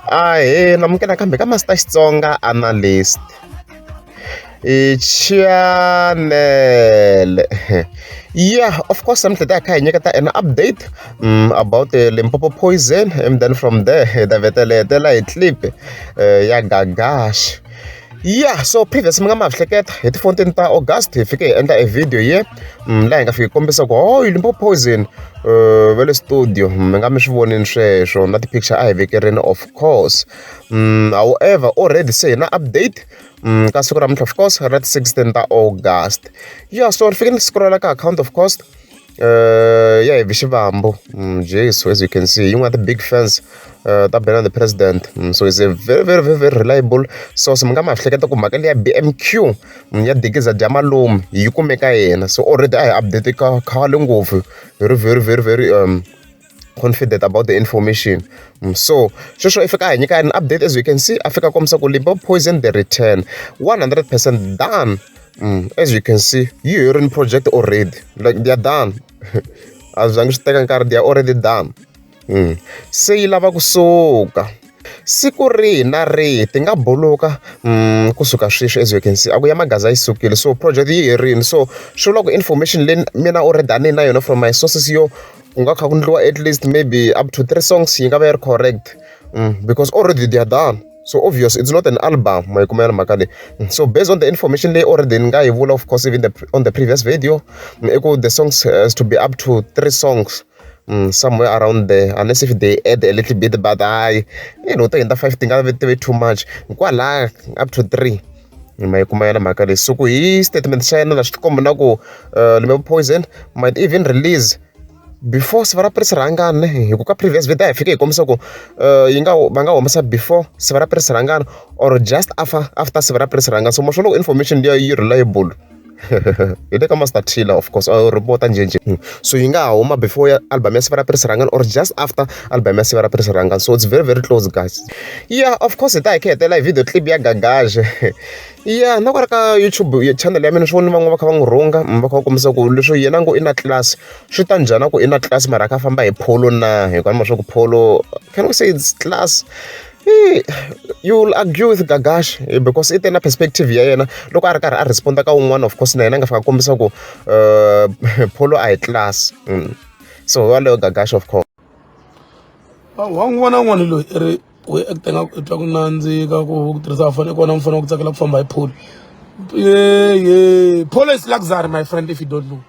Ahee namukela kambe ka Master Xitsonga Analyst i chanele yeah, of course namuntlha hi ta hi kha hi nyiketa an update about Limpopo Poison and then from there hi ta vheta hi hetela hi clip ya Gagash. Yeah, so previous mi nga ma hleketa hi ti 14 ta August hi fike hi endla e video ye laha hi nga fika hi kombisa ku oh Limpopo Poison va le studio mi nga mi swi vonini sweswo na ti-picture a hi vekerini of course. However already se hi na update ka siku ra namuntlha of course ra ti 16 ta August. Yeah, so ni fike ni scroll ka account of course ya Heavy Shivambu Jesu, as you can see yin'wana ya ti-big fans ta Benny the President. So it's a very very very very reliable source. Mi nga ma hleketa ku mhaka leya BMQ ya dikiza dya malume hi yi kume ka yena. So already a hi update ka khale ngopfu hi ri very very very confident about the information. So sweswo i fika a hi nyika an update, as you can see a fika kombisa ku Limpopo Poison The Return 100% done. As you can see yi herini project already, like they are done. A swi zangi swi teka nkarhi, they are already done. Se yi lava kusuka siku rihi na rihi ti nga buluka kusuka sweswi. As you can see a ku ya magaza yi sukile, so project yi herini. So swi vula ku information leyi mina already a ni na yona from my sources yo ku nga kha ku ndliwa at least maybe up to three songs yi nga va yi ri correct because already they are done. So obvious it's not an album, ma yi kuma yana mhaka leyi. So based on the information leyi already ni nga yi vula, of course even on the previous video, i ku the songs has to be up to three songs, somewhere around there, unless if they add a little bit, but hayi to hundza five ti nga ti ve too much kwalaya, up to three, ma yi kuma yana mhaka leyi. So ku hi statement xa yena la swi tikomba na ku Limpopo Poison might even release before Siva ra Prince Rhangani, hi ku ka previous video a hi fike hi kombisa ku yi nga va nga humesa before Siva ra Prince Rhangani or just after Siva ra Prince Rhangani. So ma swi vona ku information liya yi reliable hi le ka Master Tiller, of course a report njhenjhe. So yi nga ha huma before ya album ya Siva ra Prince Rhangani or just after album ya Siva ra Prince Rhangani. So it's very very close, guys. Yeah, of course hi ta hi kha hetela hi video clip ya Gagash. Yeah, na kwala ka YouTube channel ya mina swi voni van'wana va kha va n'wi rhunga, va kha va kombisa ku leswi yena ngo i na class, swi ta njhani ku i na class mara a kha a famba hi Polo na hi kona swa ku Polo, can we say it's class? You will argue with Gagash because i te na perspective ya yena loko a ri karhi a responda ka un'wana, of course na yena a nga fika a kombisa ku Polo a hi class. So waloyo Gagash, of course. Wa n'wi vona n'wana loyi i ri u acta nga i twa ku nandzika ku tirhisa foni i kona mfana wa ku tsakela ku famba hi Polo. Yeah, Polo is luxury, my friend. If you don't know,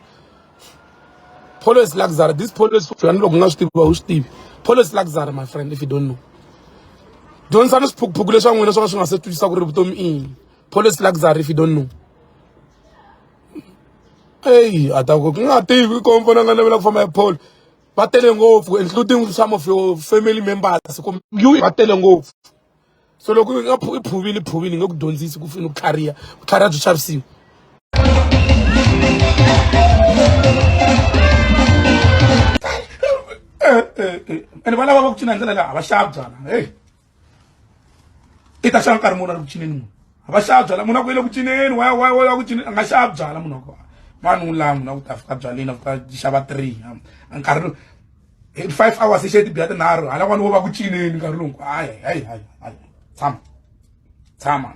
Polo is luxury. This Polo is fika ni loko u nga swi tivi u swi tivi. Polo is luxury, my friend. If you don't know, dyondzisani swiphukuphuku leswa n'wina swo ka swi nga se twisisa ku ri vutomi i yini. Polo is luxury if you don't know. Eyi a ta ku nga tivi ko mfana nga navela ku famba hi Polo. Va tele ngopfu, including some of your family members. Kumbe you va tele ngopfu. So loko i nga i phuvile phuvile nge ku dyondzisi ku fini ku tlhariha, ku tlhariha byi xavisiwa. Ene va lava va ku cina hi ndlela leyi a va xavi byala. Hey, i ta xava nkarhi muni a ri ku cineni? Munhu a va xavi byala. Munhu a ku yele ku cineni wa wa wa ku cineni a nga xavi byala. Munhu wa vanhu n'wi lava munhu a ku ta fika byaleni a ku ta xava three nkarhi hi 5 hours i xe tibiya tinharhu hala kwani wo va ku cineni nkarhi lowu. Hayi hayi hayi hayi, tshama tshama.